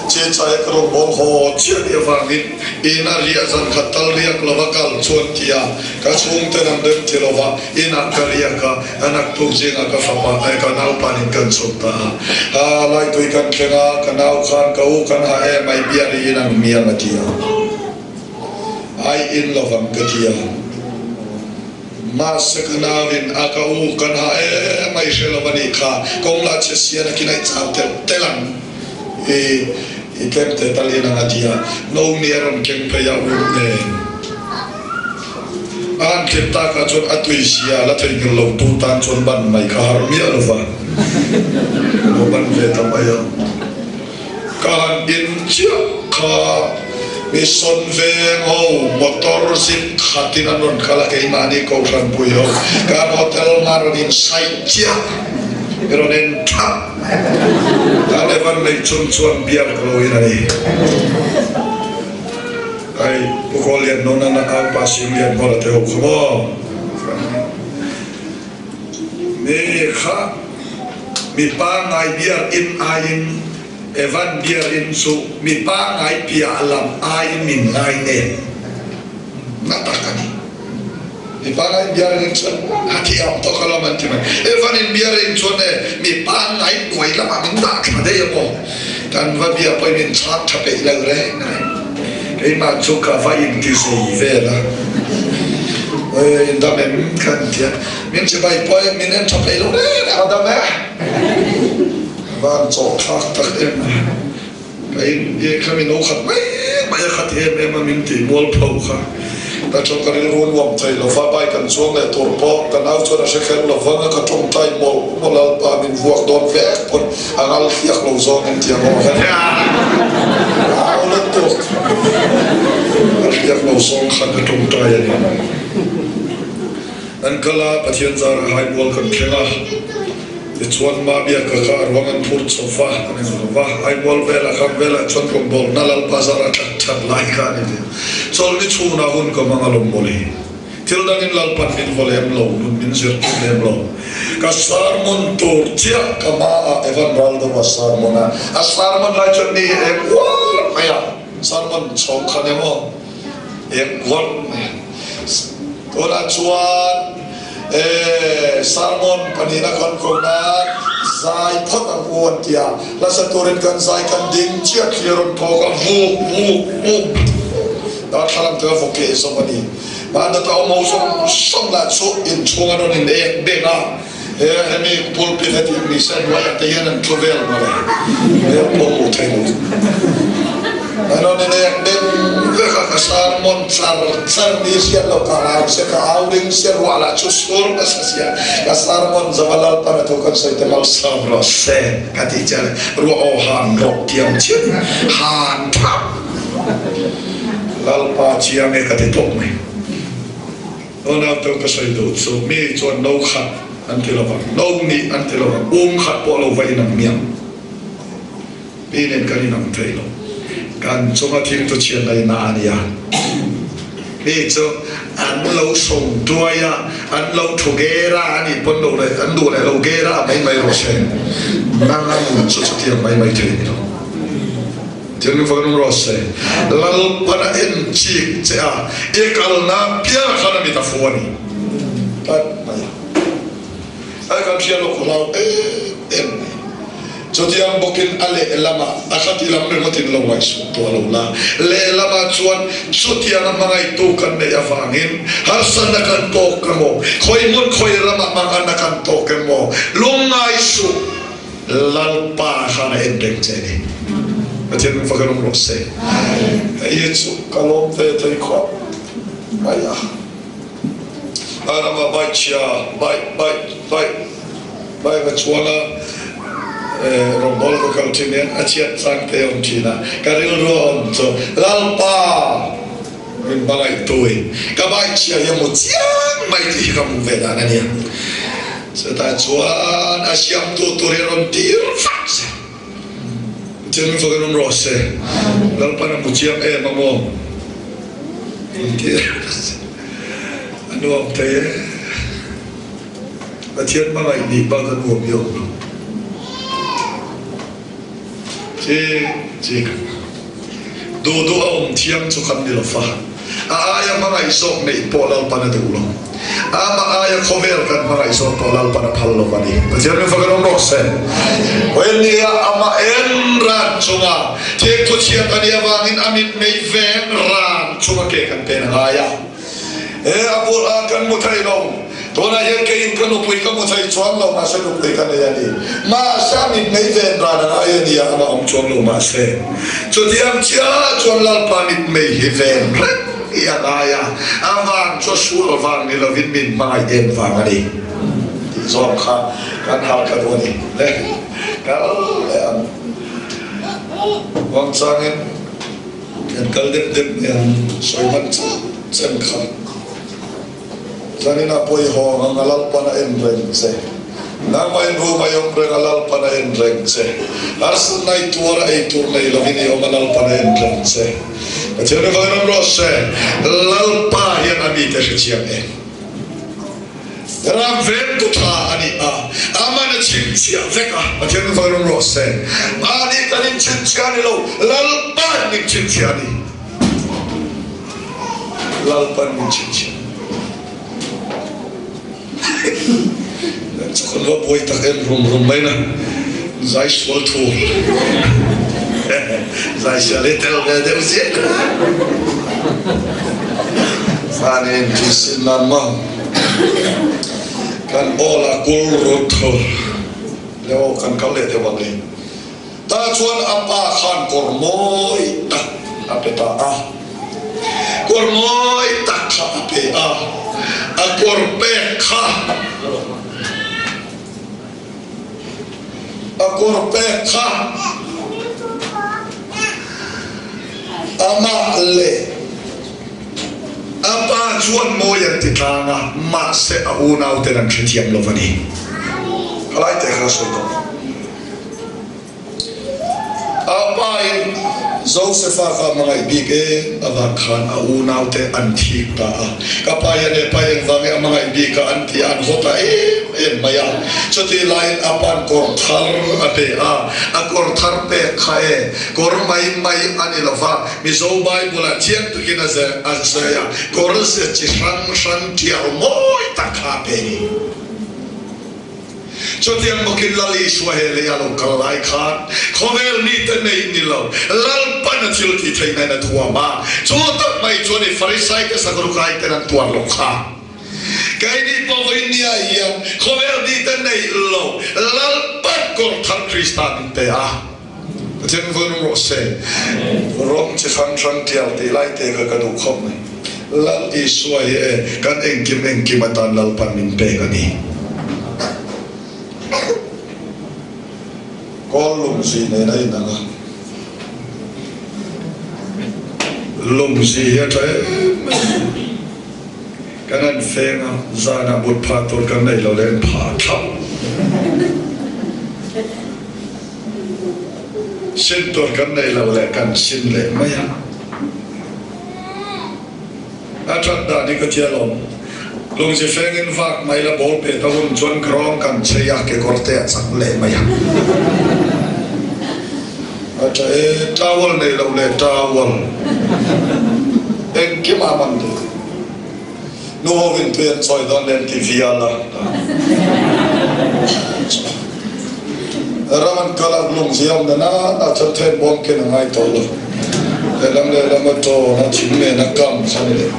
Chechai a ka rawn bawl haw chiah nih avangin in a riah zan khat tal riak lova kal chuan tia ka chhungten an rem ti lova inah ka riak a, a naktuk zingah ka fapa eh ka naupanin kan chhuk ta a. Ha laitui kan thleng a, ka nau khan ka u kan ha em ai biar i in ang miang a ti a, ai in lovang ka ti a. Mahse ka nauin a ka u kan ha em a i hre lo a nih kha, kawng lah che sian a kinaih chau telh telh ang i i tlem te tal in ang a ti a, no ni a rawn keng phei a u nen a han thlen tak ah chuan a tui sia la theihnghilh lo tu tan chuan ban mai kha har miah lo va, ka lo ban ve ta mai a. Ka han in chiah kha mi sawn veng ho motor zip khatin an rawn kal a, keimahni Kohhran pui ho kan hotel hma rawn in saih chiah i rawn en thap kan Evan neih chhun chuan biar ka lo in a ni. Ai Pu Kawllian Nunana au pa Singlian Hmawla te ho kha maw? Mi kha mi pangngai biakinn aiin Evan biakinn chu mi pangngai piah lam aiin min ngai nen na tak a ni. Mi pangngai biakinn chuan a thiam tawk alawm an ti mai. Evan in biakinn chuan e mi pangngai hnuai lamah min dah tha daih a maw? Kan va bia pawhin min chhak tha peih lo reng reng. Keimah chu ka va inti zei vel a, Oi dam em ka han ti a, min chibai pawh min en tha peih lo reng reng a dam e, van chawh thlak tak em a, ka in kha min lo khat mai mai a khat em em a min tih mual pho kha ka tawng ka rilru nuam thei lo va, bike an chuang leh tur pawh ka nau chuan a hre kher lo vang a, ka tawngtai mawlh mawlh a, pa min vuak dawn vek pawn. A ngal hliak lo zawng in tiang awm khan au lutuk a hliak lo zawng khan ka tawngtai a ni. An kal a, Pathian zar a hai mual kan thleng a, tichuan mah biaka kha a ruang an phur chho va, an en lo va, hai mual velah khang velah chuan rawngbawlna Lalpa zar a that that lai kha a ni ve. Chawlhni chhunah hun ka hmang alawm mawle. Thil dangin Lalpan min vaw lem lo, nun min zirtir lem lo. Ka sermon tur chiah ka hmaah Evan Raldo a sermon a, a sermon lai chuan mi hi eng uar mai a, sermon chhawng khan emaw eng uar mai a. Tunah chuan e sermon pahnihna kan kawm nan zai phawt ang u an ti a, hlasa turin kan zai kan ding chiah thli a rawn thawk a, vuk vuk vuk darthlalang te a vaw keh zawk a ni. Mahni ta awm ho zawng zawng lah chu inchhung an rawn in ek beng a, he hemi pulpit heti ang ni se hnuaiah te hian an thu vel mawle, hmel pawh hmuh theih lo. An rawn in ek beng vek a, ka sermon char char ni hriat loh ka hlau se, ka au ring se, ruah lah chu sur nasa sia, ka sermon zova Lalpan a thu kan sawi te malsawm rawh se ka tih chiah le, ruah aw han rawk tiam chiah han thap. Lalpa chiang e ka ti tawp mai. Nunau teu ka sawi duh chu mi chuan no khat an ti lovang, no nih an ti lovang, um khat pawh lo va inang miang. Mi nen kan inang thei lo. Kan chunga thil chu chhiat na ina a nia. Mi chu an lo sawm tuai a, an lo thu gera a nih pawn lo leh an duh leh lo gera mai mai rawh se. Nang a nun chu chutiang mai mai thei ni lo. Thilngvawn rawh se, Lalpan a en chik che a, i kalna pial khan a mit a fu a ni tlat mai a. Ai kan hria lawk hlau em em mai. Chutiang bawkin a lehlamah a khati lam ringawtin lo ngaihsuh tawh lo la, lehlamah chuan chutianga hmangaihtu kan neih avangin harsatna kan tawk emaw, khawi hmun khawi ramah hmangaihna kan tawk emaw, lungngaisuh. Lalpa khan a en reng che a ni. Pathian min fak rawng rawh se. Hei hi chu ka lawm ve thei khawp mai a. A rama bike chhia, bike, bike, bike, bike a chuang a. Rawngbawl ka kal thin hian a chhiat chang te a awm thin a, ka rilru a awm chu Lalpa min hmangaih tui ka bike chhia hi a mu chiang mai tih hi ka hmuh ve dan a nia. Chutah chuan a siamtu tur hi a rawn tir vak che. Pathian min fak in awm rawh se. Lalpan a hmu chiang em a maw? Min tir vak che. A nuam thei e. Pathian hmangaih nih bak a nuam hi a awm lo. Chi chi kan duh duh a awm thiam chu kan ni lo fa. A aia hmangaih zawk neih pawh Lalpan a duh lo. Amah aia khawvel kan hmangaih zawk pawh Lalpan a phal lo a ni. Pathian min fak in awm rawh se. Vawinia amah en ran chunga thingthu chhiat a nih avangin a mitmei veng ran chunga ke kan pen a ngai a. He a bul ah kan mu thei lo. Tunah hian keiin ka nupui ka mu thei chuang lo, mahse nupui ka nei a ni. Mahse a mit mei ven ran a ngai a nia, amah awm chuang lo mahse. Chutiang chiah chuan Lalpa mit mei hi ven reng hi a ngai a, a vang chu a sual vang ni lovin min hmangaih em vang a ni tih zawng kha kan har kha duh a ni. Le kal leh ang. Muangchangin. Kan kal deuh deuh mai ang, sawi hman chauh chen kha. Zaninah pawh i hawng ang, a Lalpan a en reng che. Nangmah in room a i awm reng, a Lalpan a en reng che. Harsatna i tuar a, ei tur nei lovin i awm, a Lalpan a en reng che. Pathian i vawiin awm rawh se, Lalpa hian a mite hrechiang em? Ram vengtu tha a ni a, aman a chhinchhiah vek a, Pathian min fak rawng rawh se. Mahni kan inchhinchhiah a ni lo, Lalpan min chhinchhiah a ni. Lalpan min chhinchhiah. Kan va buai tak em rum rum mai na zai sual thu zai sial hi tel ve deuh ziah. Fanin thisen nan maw kan awl a kul rut tho leo kan kal leh deuh ang e. Tah chuan a pa khan kawr mawi tak a pe ta a. Kawr mawi tak kha a pe a, a kawr pek kha a kawr pek kha amah leh a pa chuan mawi an ti tlang a, mahse a unauten an hrethiam lo a ni. Khalai teh kha sawi tawh. A pa in Josefa kha a hmangaih bik e avang khan a unaute an thik ta a. Ka pa hian he pa engvang nge a hmangaih bik a an ti a, an haw ta em em mai a. Chutih laiin a pa'n kawr thar a pe a, a kawr thar pek kha e kawr mai mai a ni lo va, Mizo Bible ah chiang takin a zai a, kawr ze chi hrang hrang tial mawi tak kha a pe ni. Chutiang bawkin Lal Isua he lei a lo kal lai khan khawvel mite nei ni lo, Lalpan a thil tih theihna in a thuam a, chu tak mai chuan i Farisai te Sadukai ten an tuar lo kha. Keini pawh vawinia hian khawvel mite nei lo, Lalpan kawr thar Krista min pe a. Pathian vun rawh se. Rawng chi hrang hrang tial tih lai te kha ka duh khawp mai. Lal Isua hi e kan engkim engkim atan Lalpan min pek a ni. Kawl lungzi nen a inang a. Lungzi hi a tha em mai. Kan han feng a, zanah mut phah tur kan nei lo leh an phah thlap. Sin tur kan nei lo leh kan sin leh mai a. A that dan hi ka tia lawm. Lungzi fengin vak mai la ball pet a hun chuan ground kan chei a, kekawr te a chak leh mai a. A tha e, towel nei lo leh towel engkim a man duh. Nu hovin tui an chawi dawn leh an ti vial a. Ram an kal a, lung ziam na na na chuan then bawm khen a ngai tawh lo. Lehlam lehlam a tawn a, thing nen a kam kha ni leh.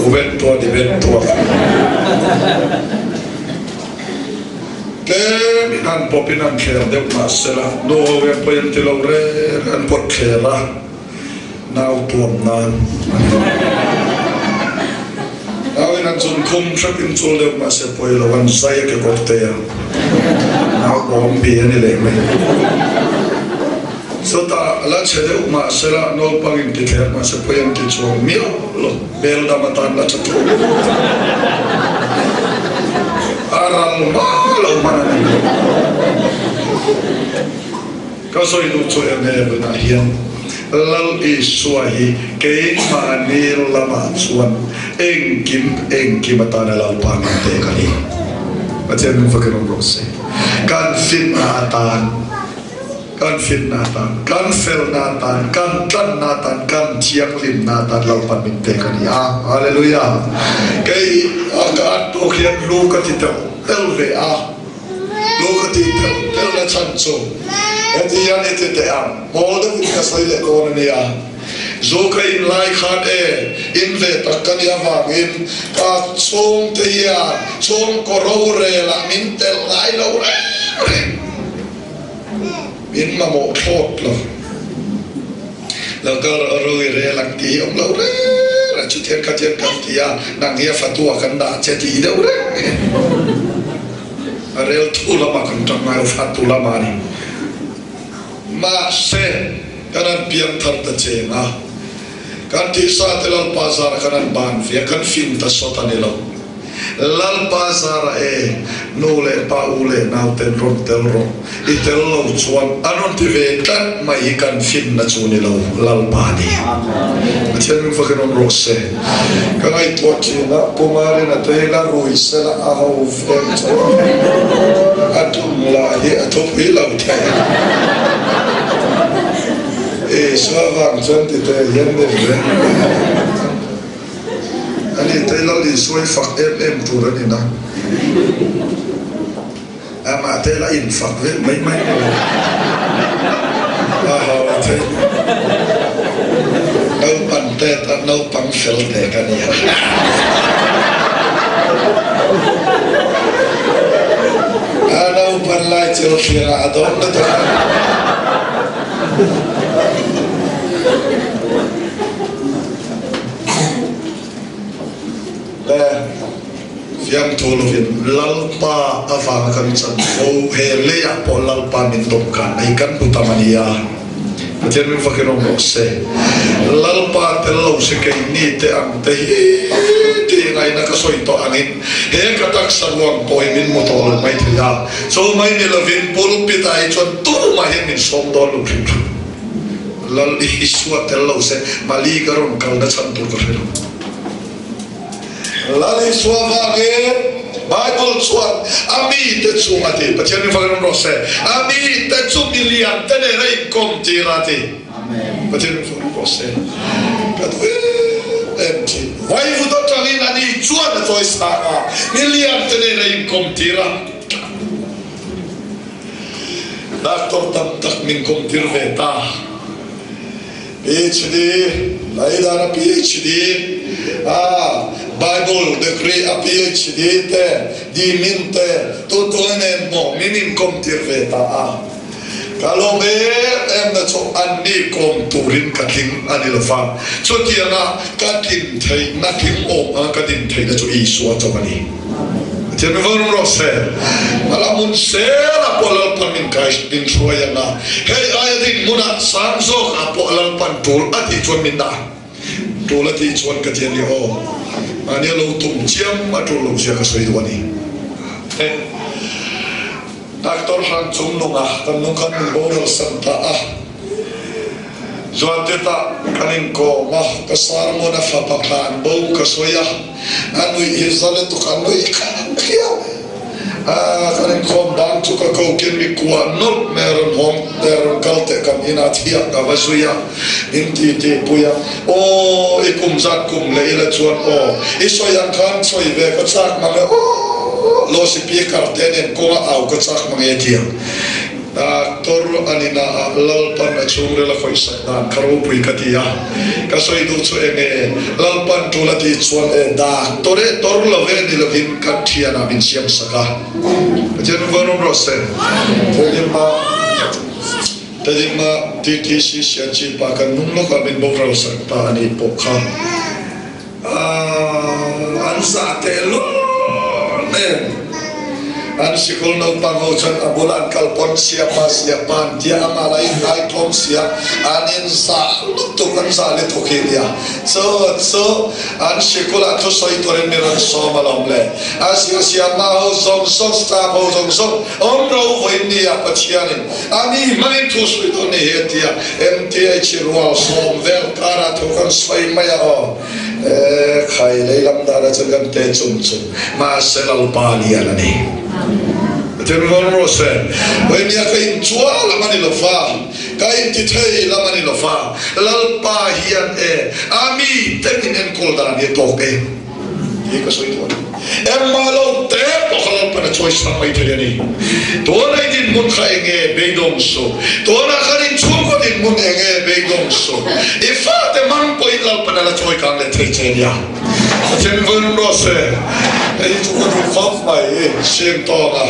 U bet tuah ni bet tuah. Tlem in an pawp in an thler deuh mahsela nu ho hian pawi an ti lo reng an pawt thler a. Nau tuam nan a ni. Nau in an chun khum hrep in chul deuh mahse pawi lo an zai a kekawr te a. Naupawng bi a ni leh mai. Chutah la chhe deuh mahsela naupang in ti thler mahse pawi an ti chuang miah lo, bel dam atan la tha tho. A ral hma lo hman a ni. Ka sawi duh chu eng nge tunah hian Lal Isua hi keimahni lamah chuan engkim engkim atana Lalpa min pek a ni. Pathian min fakin awm rawh se. Kan fitna atan, kan fitna atan, kan felna atan, kan tlanna atan, kan thianghlimna atan Lalpan min pek a ni a. Hallelujah! Kei a ka an pawh khian lu ka ti tel tel ve a. Lu ka tih telh telh na chhan chu heti hian i ti teh ang, hmawl deuhin ka sawi leh dawn a nia. Zu ka in lai khan e, in ve tak ka nih avangin ka chhungte hian chhungkaw rorelah min telh ngai lo reng reng. Min mamawh thlawt lo. Lo kal rawh ro i rel ang tih hi awm lo reng reng, chutiang khatiang kan ti a, nang hi a fatua kan dah che tih deuh reng a rel thu lamah kan tang ngai lo, fatu lamah a ni. Mahse, kan han piang thar ta cheng a, kan tihsa te Lalpa zara kan han ban ve a, kan fing ta sawt a ni lo. Lalpa zara e, nu leh pa u leh nau ten rawn tel rawh, i tel lo chuan a rawn ti ve tlat mai hi kan finna chu ni lo, Lalpa ni. Pathian min fakin awm rawh se. Ka ngaihtuah thin a, Pu Marina te hi la rui sela a ho vek chu a tum lah hi a thupui lo thei. Isua vang chuan ti te hian ni ve. A ni te Lal Isua i fak em em tur a ni na. Amah te la in fak ve mai mai lo. A ho the. Naupan te tan naupang fel te ka ni a. A naupan lai chil thlir ah a dawm na ta. Le fiamthu lovin Lalpa avanga kan chan fo he leiah pawh Lalpa min dawm khan ei kan hmu tam a nia. Pathian min fakin awm rawh se. Lalpa tel lo se keini te ang te hi tih ngaihna ka sawi tawh angin he ka taksa ruang pawh hi min hmu tawh lo mai thei a. Chu mai ni lovin pulpit ah hi chuan tumah hian min sawm dawn lo hrim hrim. Lal Isua tel lo se Mali ka rawn kalna chhan tur ka hre lo. Lal Isua vangin Bible chuan a mite chu a ti, Pathian min fak ram rawh se, a mite chu milian te nen a inkawm tir a ti. Pathian min fak ram rawh se. Ka duh em em thin. Vaivut atangin ani chuan a chawi sang a, milian te nen a inkawm tir a. Doctor tam tak min kawmtir ve ta. PhD, Laidana PhD, a Bible degree a PhD te, Dimin te, tu tu nen maw min inkawmtir ve ta a. Ka lawm em em na chu anni kawm turin ka tling a ni lova. Chutianga ka tlin theihna tling awm anga ka din theihna chu Isua chauh a ni. Pathian mi vawng rawh se. A la hmun sel ah pawh Lalpan min kai min hruai ang a, hei aia ding hmunah sang zawk ah pawh Lalpan tul a tih chuan min dah tul a tih chuan ka ti a ni aw. Mahni a lo tum chiam a tul lo zia ka sawi duh a ni. Doctor Hrang Chung Nunga kan nung khan min boral san ta a. Zuante tah kan inkawm a, ka sermon a fapa tlan bo ka sawi a, a nuih hi za lutuk a nuih kha khiau a, kan inkhawm bang chu ka ko kin mi kuah nawlh mai a rawn hawng a rawn kal teh kan inah thiah ka va zui a, min ti ti pui a, aw i kum zat kum leh ila chuan aw i sawi ang khan sawi ve ka chak mang e aw law speaker te nen kawnga au ka chak mang e tiang. Doctor a ni na ah Lalpan a chhungril a khawihsak dan kha ropui ka ti a, ka sawi duh chu eng e, Lalpan tul a tih chuan e doctor e tor lo ve ni lovin kan thian ah min siam sak a, Pathian min vawn awm rawh se. Theilimah Theilimah TTC Sianchip ah kan hnung lawk ah min boral sak ta a nih pawh kha an zah teh lul nen. An sikul naupang ho chuan a bula an kal pawn siapa siapa an tia amah lah in ngaitlawm sia an in zah lutuk an zah lutuk hi nia chu chu an sikul ah thusawi turin mi rawn sawm alawm le a zir siamna ho zawng zawng staff ho zawng zawng awm ro vawiin nia Pathianin a ni hmangin thu sawi dawn ni hi a tia MTH rual sawm vel karah thu kan sawi mai a aw. E khai lei lam dan ah cun kan te cung cung mahse lalpa lian a ni. Pathian rawn rawh se. Hoi nia ka in chua lam ani lo fa ka in ti thei lam ani lo fa lalpa hian e a mi te min enkawl dan hi a tawk e ti ka sawi duh a ni. Engmah lo te pawh kha lalpan a chawi sang mai thei a ni. Tunah i dinhmun kha enge beidawng suh. Tunah khan in chhungkaw dinhmun enge beidawng suh. I fate hmang pawhin lalpan a la chawi kang leh thei che nia. Pathian vun rawh se. Hei chu ka duh khawp mai i sim tawk a.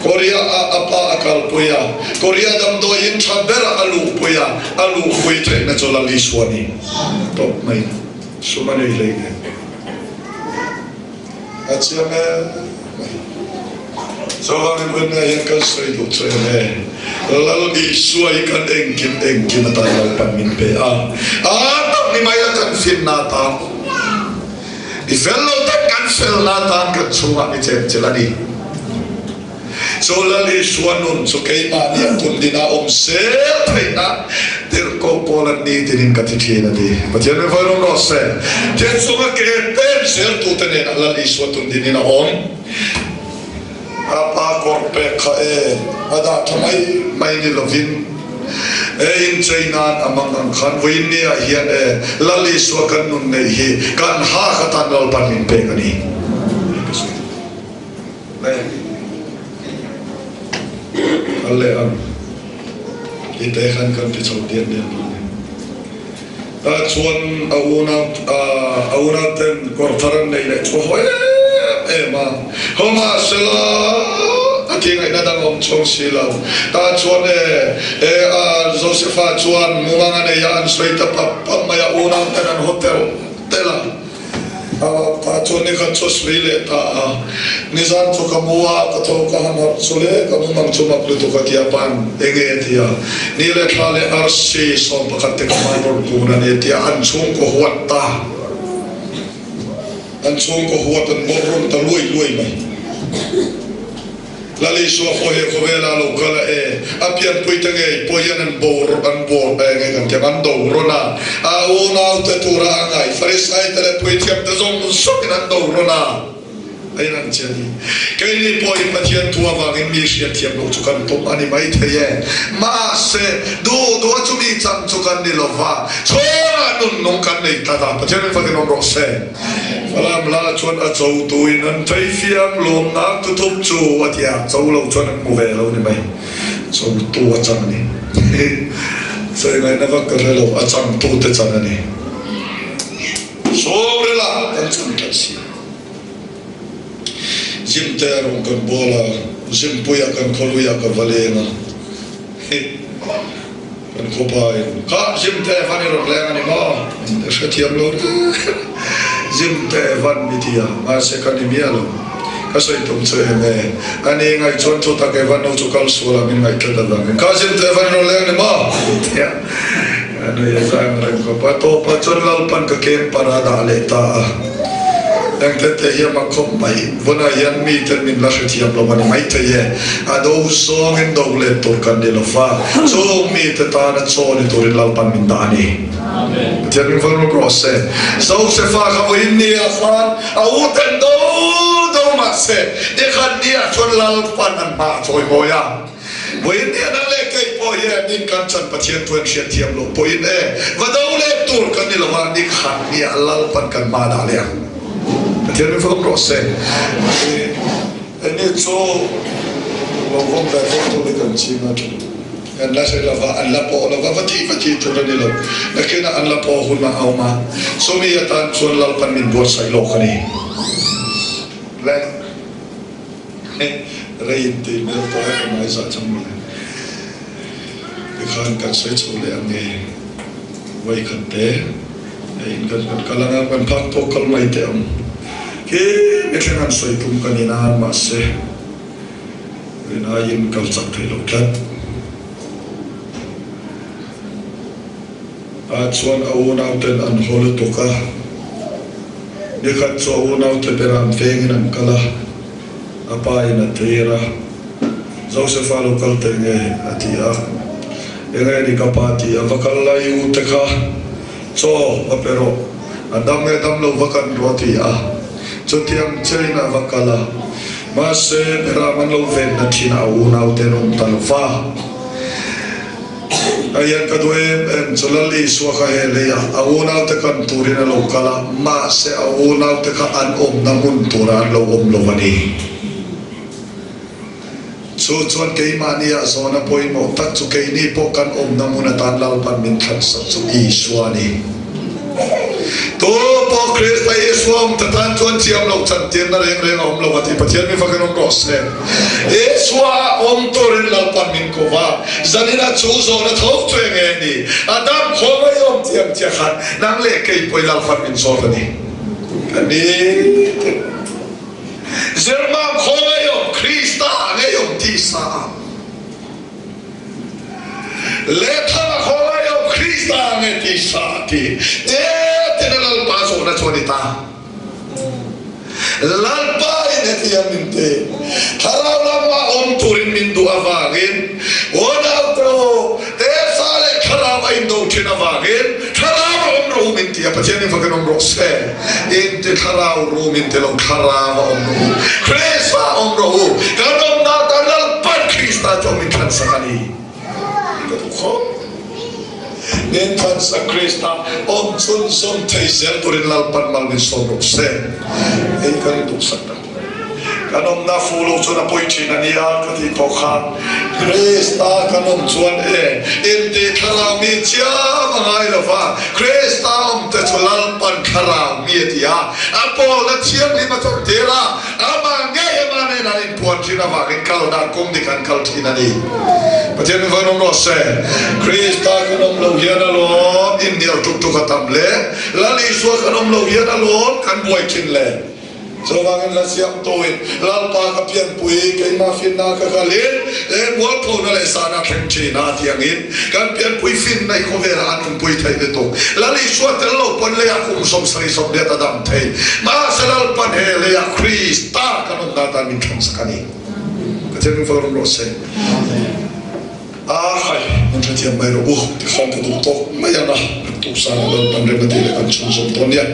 Korea ah a pa a kalpui a, Korea damdawiin tha berah a luhpui a, a luhpui theihna chu Lal Isua ni tawp mai sum a nei hleinem. A chiang em mai. Chuvangin vawiin hian kan sawi duh chu em e, Lal Isua hi kan engkim engkim atan Lalpan min pe a, a tak ni mai la kan finna atan, i fel lo tak kan felna atan kan chhungah mi chenchilh a ni. Chu Lal Isua nun chu keimahni a tum din a awm sel theihna tirhkoh pawl an ni tinin ka ti thin a ti. Pathian min vawi rawng rawh se. Thian chunga ke pen zeltute nen a Lal Isua tum dinin a awm. A pa kawr pek kha e a dah tha mai mai ni lovin e inchei nan a mang ang khan vawiin ni ah hian e Lal Isua kan nun neih hi kan hak atan Lalpan min pek a ni. Kal leh ang ti te khan kan ti chho diat diat dawn ni. Tah chuan a unau a unau ten kawr thar an neih leh chu a haw em em a, haw mahsela a ti ngaihna dang awm chhawng si lo. Tah chuan e e a Josefa chuan mumang a nei a, an sawi ta pap pap mai a, unau ten an haw telh telh a. Tah chuan ni khat chu a sawi leh ta a, Nizan chu ka mu a, ka tho ka han harh chu le, ka mu mang chu mak lutuk a ti a, pan eng nge a ti a, ni leh thla leh arsi 11 te ka hmai rawn kun a ni a ti a, an chhungkaw huat ta, an chhungkaw huat an bawr rawn ta luai luai mai. Lal Isua pawh he khawvela lo kal a e, a pianpui te ngei pawh hian an bawr an bawr e nge kan tiang an do rawn a, a unaute tura a ngaih Farisai te leh puithiam te zawng zawngin an do rawn a, a in ang chiah a ni. Keini pawhin Pathian thu avangin mi hriatthiam loh chu kan tum a ni maithei e, mahse duh duh a chumi chang chu kan ni lova, chhawngah nun nung kan nei tlat a, Pathian min fakin awm rawh se. Falam la chuan a cho tuin an thei fiam lawmnak tuthup chu a ti a, cho lo chuan an hmu ve lo ni mai. Cho tu a chang a ni. Sawi ngaihna vak ka hre lo, a chang tu te chan a ni. Sawmrela kan chang tlat si. Zim te a rawn kan bawl a, Zimpuia kan khawluia ka va leng a. Kan khawpa in kha Zim te van i rawn leng a ni maw? Ka hrethiam lo reng. Zim te van mi ti a, mahse ka ni miah lo. Ka sawi tum chu em e. A ni ngaih chuan thu tak e van no chu kal sual a min ngaih tlat avangin kha Zim te van i rawn leng a ni maw? Ti a, a nui a zang reng khawp a. Tawpah chuan Lalpan ka kem par a dah leh ta a. Engte te hi a mak khawp mai. Vunah hian miten min la hrethiam lo a ni maithei e. A do zawngin do let tur kan ni lo va, chung mite tana chaw ni turin Lalpan min dah a ni. Pathian min vawn rawk rawh se. Josefa kha vawiin ni ah khan a u ten do do mah se, nikhat ni ah chuan Lalpan an hma a chawi mawi a. Vawiin ni ah nang leh kei pawh hian in kan chan Pathian thu an hriatthiam loh pawhin e, va do let tur kan ni lo va, nikhat ni ah Lalpan kan hma dah leh ang. Pathian min vawn rawh se. Eni chu lo vawm ve vawm tur hi kan ching a tha. An la hre lova, an la pawh lova, va tih va tih tur a ni lo. Nakinah an la pawh hun a awm a, chumi atan chuan Lalpan min buatsaih lawk a ni. Le rei in tih hmel tawh e ka hmai zah chang mawle. Tikhan kan sawi chho leh ang nge vawikhat te. Hei in kan kan kal anga kan phak tawk kal mai teh ang. Khi mithleng an sawi tum ka ni nan mahse Rin aiin kal chak thei lo tlat. Ah chuan a unauten an haw lutuk a, nikhat chu a unaute ber an vengin an kal a, a pa in a tir a, Josefa lo kal teh nge? a ti a, Enge ni ka pa ti a, va kal la i u te kha chaw va pe rawh, a dam nge dam lo va kan rawh a ti a, chutiang chein a va kal a, mahse beram an lo venna thin a unaute an awm ta lo va. A hian ka duh em em chu Lal Isua kha he lei a, a unaute kan turin a lo kal a, mahse a unaute kha an awmna hmun turah an lo awm lo a ni. Chu chuan keimahni ah zawhna pawimawh tak chu keini pawh kan awmna hmun atan Lalpan min thlansak chu Isua a ni. Tu pawh Krista Isua awm ta tan chuan chiam loh chantirna reng reng a awm lo a ti. Pathian mi fakin awm rawh se. Isua awm turin Lalpan min ko va, zanina chu zawhna tho chu eng nge ni? A dam khawm a i awm thiam chiah khan nang leh kei pawh i Lalpan min zawt a ni. Ka ni te. Zirmam khawm a i awm Krista ngei awm tisa a. Lehthang a khaw lai lo Krista nge ti sa ti te ten a Lalpa zawhna chu a ni ta. Lalpa in hetiang min ti, Thlarau lama awm turin min duh avangin unau te u, tesa leh thlarau a indo thin avangin thlarau a awm rawh u min ti a, Pathian in fakin awm rawh se. In ti thlarau ru min ti lo, thlarau a awm rawh u, Krista awm rawh u, kan awmna atan Lalpan Krista chu min thlansak a ni. Ka duh khawp. Min thlansak Krista awm chhunzawm thei zel turin Lalpan mal min sawm rawh se. Hei kan duhsak tak. Kan awmna fu lo chuan a pawi thin a nia ka tih tawh kha. Krista kan awm chuan e intih thlarau mi chiam a ngai lo va, Krista awm te chu Lalpan thlarau mi a ti a, a pawlna thianghlim a chawrh tir a, amah ngei amah nen an inpuan thin avangin kal dan kawng dik an kal thin a ni. Pathian min vawn awm rawh se. Krista kan awm lo hian alawm inhnial tuk tuk a tam le, Lal Isua kan awm lo hian alawm kan buai thin le. Chuvangin la siamtuin Lalpa ka pianpui, keimah finna ka kalin leh mualphona leh zana thleng thin a tiangin kan pianpui finna i khawvelah an awmpui thei lutuk. Lal Isua tel lo pawn leiah kum 70 80 a dam thei. Mahse Lalpan he leiah Krista kan awmna atan min thlansak a ni. Pathian min fak rawh rawh se. A khai, min hrethiam mai rawh u, tikhan ka duh tawk mai ang a, kan tuksan a Lalpan rem a tih leh kan chhunzawm dawn nia.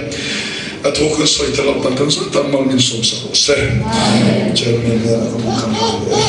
A thu kan sawi te Lalpan kan zat tak mal min sawmsak rawh se. Chairman hian a ka bul kan hal ve.